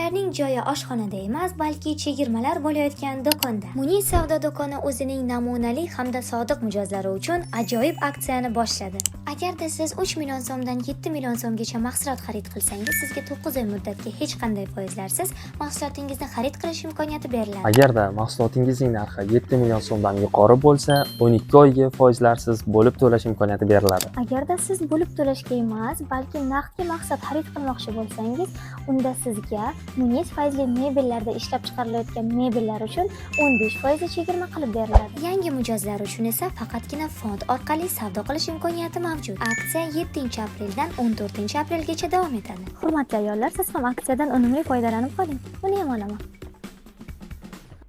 Aksiyalarning joyi oshxonada emas, balki chegirmalar bo'layotgan do'konda. Munis savdo do'koni o'zining namunali hamda sodiq mijozlari uchun ajoyib aksiyani boshladi. Agarda siz 3 million so'mdan 7 million so'mgacha mahsulot xarid qilsangiz, sizga 9 oy muddatga hech qanday foizlarsiz mahsulotingizni xarid qilish imkoniyati beriladi. Agarda mahsulotingizning narxi 7 million so'mdan yuqori bo'lsa, 12 oyga foizlarsiz bo'lib to'lash imkoniyati beriladi. Agarda siz bo'lib to'lashga emas, balki naqdga mahsulot xarid qilmoqchi bo'lsangiz, unda sizga Munis fayzli mebellarda ishlab chiqarilayotgan mebellar uchun 15 foizli chegirma qilib beriladi. Yangi mijozlar uchun esa faqatgina fond orqali savdo qilish imkoniyati mavjud. Aksiya 7 apreldan 14 aprelgacha davom etadi. Hurmatli ayollar, siz ham aksiyadan unumli foydalanib qoling. Buni ham olaman.